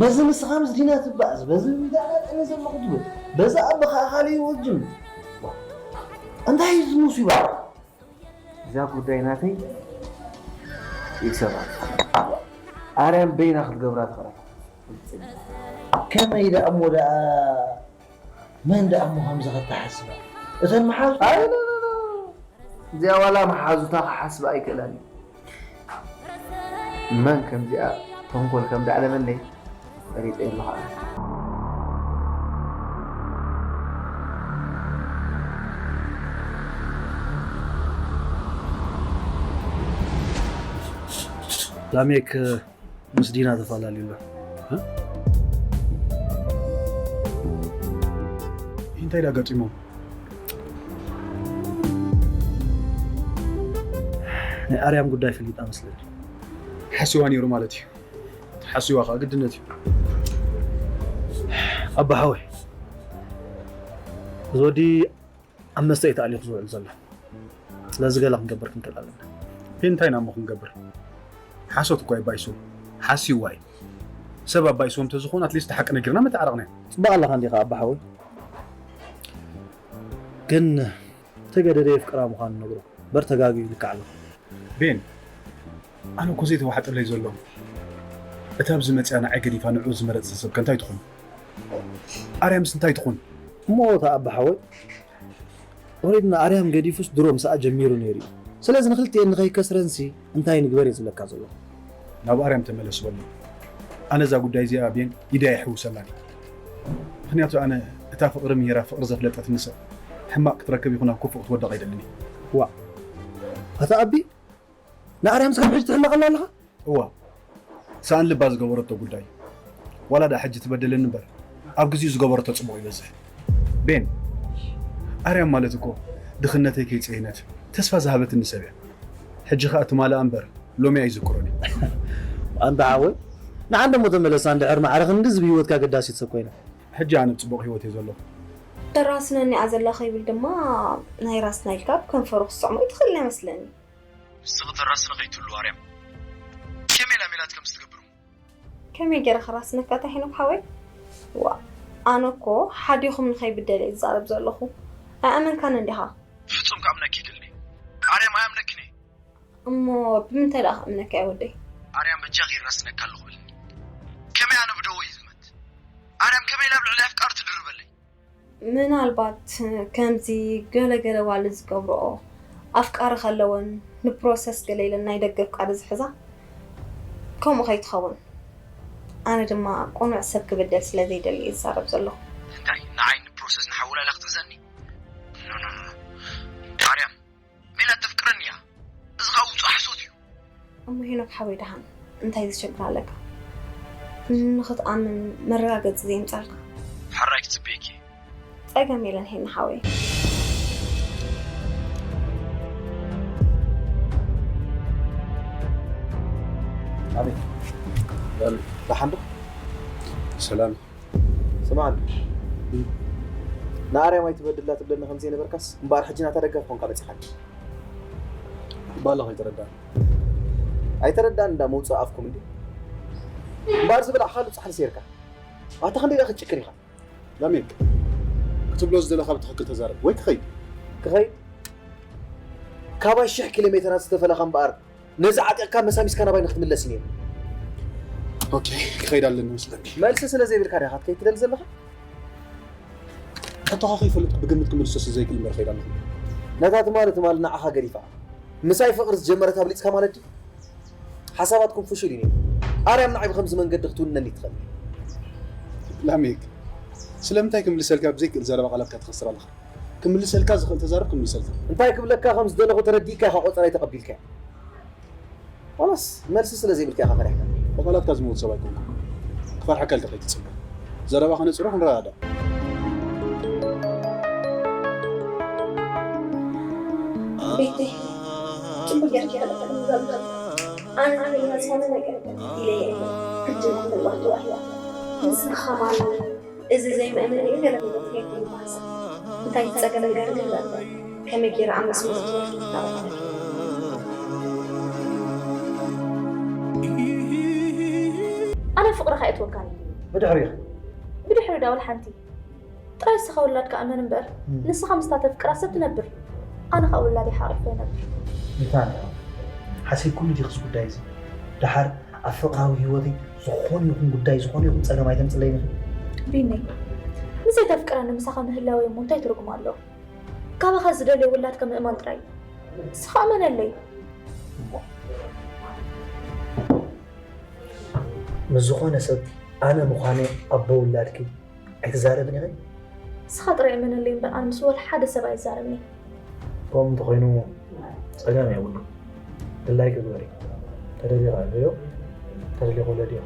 በዚ ንስኻ ምስ ዲና ትበኣስ፣ በዚ ቢዳ ናጠኒ ዘለኹ ትብል፣ በዚ ኣቦኻ ካልእ ይወጅም። እንታይ እዩ እዚ ሙሲባ? እዛ ጉዳይ ናተይ ይሰባ። ኣርያም በይና ክትገብራ ትኽእል። ከመይ ደኣ እሞ ደኣ፣ መን ደኣ እሞ ከምዚ ከተሓስባ? እተን መሓዙ ኣይ፣ ኖ፣ ኖ፣ ኖ። እዚኣ ዋላ መሓዙታ ክሓስባ ኣይክእላን እዩ። መን ከምዚኣ ተንኮል ከም ደዓለመለይ ፈሊጠ ኣለኹ ኣነ። ላሜክ ምስ ዲና ተፈላለዩ ኣሎ። እ? እንታይ ደኣ ገጢሞም? ናይ ኣርያም ጉዳይ ፈሊጣ መስለኒ። ሓሲዋ ነይሩ ማለት እዩ። ሓሲዋ ኸኣ ግድነት እዩ። ኣባ ሓወይ፣ እዚ ወዲ ኣብ መስተ እዩ ተኣሊኹ ዝውዕል ዘሎ። ስለዚ ገለ ክንገብር ክንክእል ኣለና። እንታይ ኢና እሞ ክንገብር? ሓሶት እኮ ኣይባይሶም። ሓሲዋ እዩ። ሰብ ኣባይሶም እንተዝኾኑ ኣትሊስት ሓቂ ነጊርና መተዓረቕና። ጽቡቕ ኣለኻ እንዲኻ ኣባ ሓወይ። ግን ተገደደ የፍቅራ ምዃኑ ነግሮ። በር ተጋግዩ ይልክዕ ኣሎ። ቤን፣ ኣነ እኮ ዘይተዋሕጠለይ ዘሎ፣ እታ ኣብዚ መጽያ ንዓይ ገዲፋ ንዕኡ ዝመረጸት ሰብ ከ እንታይ ትኹን? ኣርያምስ እንታይ ትኹን? እሞ እታ ኣባ ሓወይ፣ ኦሬዲ ንኣርያም ገዲፉስ ድሮ ምስኣ ጀሚሩ ነይሩ እዩ። ስለዚ ንክልቲኤን ንኸይከስረንሲ እንታይ ንግበር እየ ዝብለካ ዘለኹ። ናብ ኣርያም ተመለስ በሎ። ኣነ እዛ ጉዳይ እዚኣ ቤን ኢደይ ኣይሕውሰላን። ምኽንያቱ ኣነ እታ ፍቕሪ ምሂራ ፍቕሪ ዘፍለጠትኒ ሰብ ሕማቕ ክትረክብ ይኹን ኣብ ክፉእ ክትወድቕ ኣይደልን እየ። ዋእ፣ ኣታ ኣቢ፣ ንኣርያም ስጋብ ሕጂ ትሕመቐላ ኣለኻ? እዋ፣ ሰኣን ልባ ዝገበረቶ ጉዳይ። ዋላ ደኣ ሕጂ ትበድለኒ እምበር፣ ኣብ ግዜኡ ዝገበረቶ ጽቡቕ ይበዝሕ። ቤን፣ ኣርያም ማለት እኮ ድኽነተይ ከይጸየነት ተስፋ ዝሃበትኒ ሰብ እያ። ሕጂ ኸኣ ትማልኣ እምበር ሎሚ ኣይዝክሮን እየ። ኣንታ ሓወይ፣ ንዓንደሞ ተመለስ፣ እንድሕር ማዕረ ክንድዚ ብህይወትካ ኣገዳሲት ሰብ ኮይና። ሕጂ ኣነ ኣብ ጽቡቕ ህይወት እየ ዘለኹ። ተራስነኒ እያ ዘላ ከይብል ድማ ናይ ራስ ናይልካ ኣብ ከንፈሩ ክትስዕሞ ኣይትኽእልን እያ መስለኒ። ንስኺ ተራስኒ ከይትህሉ ኣርያም። ከመይ ኢላ ሜላት ከምዚ ትገብር እሞ? ከመይ ገይረ ክራስነካ እታ ሄኖክ ሓወይ? ዋእ፣ ኣነ እኮ ሓዲኹም ንኸይብደል እየ ዝዛረብ ዘለኹ። ኣይኣመንካንን ዲኻ? ብፍጹም ክኣምነኪ ኣይክእልን እየ። ኣርያም ኣይኣምነክን እየ። እሞ ብምንታይ ደኣ ክኣምነካ እየ ወደይ? ኣርያም በጃኺ ይራስነካ ኣለኹ በልኒ። ከመይ ኣነ ብደወይ ይዝመት? ኣርያም ከመይ ኢላ ኣብ ልዕሊ ኣፍቃሪ ትድርበለይ? ምናልባት ከምዚ ገለ ገለ ዋልድ ዝገብርኦ ኣፍቃሪ ከለወን ንፕሮሰስ ገለ ኢለን ናይ ደገ ፍቃድ ዝሕዛ ከምኡ ከይትኸውን። ኣነ ድማ ቅኑዕ ሰብ ክብደል ስለ ዘይደሊ እየ ዝዛረብ ዘለኹ። እንታይ ንዓይ ንፕሮሰስ ንሓውላ ኢላ ክትሕዘኒ? ኖ፣ ኖ፣ ኖ፣ ኖ። ኣርያም፣ ሜላት ተፍቅረኒ እያ። እዚ ኸኣ ውጹእ ሓሶት እዩ። እሞ ሄኖክ ሓወይ ደሓን እንታይ ዘሸግር ኣለካ? ንኽትኣምን መረጋገጺ ዘየምጻልካ? ሕራይ ክጽበየኪ እየ። ጸገም የለን ሄና ሓወይ። ኣቤት። ደሓን ዶ? ሰላም። ስማዕ እንዶ፣ ንኣርያም ኣይትበድላ ትብለኒ ከም ዘይነበርካስ እምበኣር ሕጂ ናታ ደጋፊ ኮንካ መጺኻኒ። ባላ ከይተረዳእኒ። ኣይተረዳእኒ እንዳ መውጽእ ኣፍኩም እንዲ። እምበኣር ዝበላዕካሉ ጻሕሊ ሴርካ። ኣታ ክንደይ ደኣ ክትጭክን ኢኻ? ላሜክ፣ ክትብሎ ዝደለኻ ብትኽክል ተዛረብ ወይ ክኸይድ። ክኸይድ? ካባይ ሽሕ ኪሎ ሜተራት ዝተፈለኻ እምበኣር ነዚ ዓጢቕካ መሳሚስካ ናባይ ንክትምለስ እዩ ነይሩ። ኦኬ፣ ክኸይድ ኣለኒ መስለኒ። መልሲ ስለ ዘይብልካ ዲኻ ክትከይድ ትደሊ ዘለኻ? ሕቶኻ ከይፈለጥኩ ብግምት ክምልሶ ስለ ዘይክእል እምበር እኸይድ ኣለኹ። ነታ ትማሊ ትማሊ ንዓኻ ገዲፋ ምሳይ ፍቕሪ ዝጀመረት ኣብሊጽካ ማለት ድዩ? ሓሳባትኩም ፍሹል እዩ ነይሩ። ኣርያም ንዓይ ብኸምዚ መንገዲ ክትውንነኒ ትኽእል። ላሜክ፣ ስለምንታይ ክምልሰልካ ብዘይክእል ዘረባ ቃላትካ ትኸስር ኣለኻ? ክምልሰልካ ዝኽእል ተዛረብ ክምልሰልካ። እንታይ ክብለካ ከም ዝደለኹ ተረዲእካ ኢኻ ቆጸራይ ተቐቢልካ። ዋላስ መልሲ ስለ ዘይብልካ ኢኻ ፈሪሕካ? ብቓላትካ ዝመውት ሰብ ኣይኮንኩን። ክፈርሓካ ኢልካ ከይትጽበ። ዘረባ ከነጽሮ ክንረዳዳእ። ቤተይ፣ ጽቡቕ ጌርካ ኢኻ ተጠቒምካሉ። ኣነ ንዓይ ዝኾነ ነገር ኢለ እየ እሞ ግድን ክትህልዋ ኣለዋ። ንስኻ ማን? እዚ ዘይምእመን እዩ ገለ ነገር ትሬድ ይባስ። እንታይ ትጸገም ነገር ግን በል። ከመይ ገይረ ኣብ መስመር ትወርድ ናባይ? ኣነ ፍቕርኻ እየ ትወካኒ። ብድሕሪኺ ብድሕሪ ዳውል ሓንቲ ጥራይ ንስኻ ውላድካ እመን እምበር ንስኻ ምስታ ተፍቅራ ሰብ ትነብር ኣነ ኸዓ ውላደይ ሓቒፈ ይነብር። ቢታንያ፣ ሓሲብኩሉ ዲኽስ ጉዳይ እዚ? ደሓር ኣብ ፍቕራዊ ህይወተይ ዝኾነ ይኹን ጉዳይ፣ ዝኾነ ይኹን ጸገም ኣይተምጽለይን ኢኺ። ቢኒ፣ ንዘይተፍቅረኒ ምሳኻ ምህላወይ እሞ እንታይ ትርጉም ኣለዎ? ካባኻ ዝደልዮ ውላድካ ምእማን ጥራይ እዩ። ንስኻ እመነለይ። ምስ ዝኾነ ሰብ ኣነ ምዃነይ ኣቦ ውላድኪ ኣይትዛረብን ኢኺ? ንስኻ ጥራይ እመነለይ እምበር ኣነ ምስ ወላ ሓደ ሰብ ኣይዛረብን እየ። ከምኡ እንተኾይኑ ጸገም የብሉን። ድላይኪ ግበሪ። ተደሊኻ ዕበዮ፣ ተደሊኺ ውለድዮ።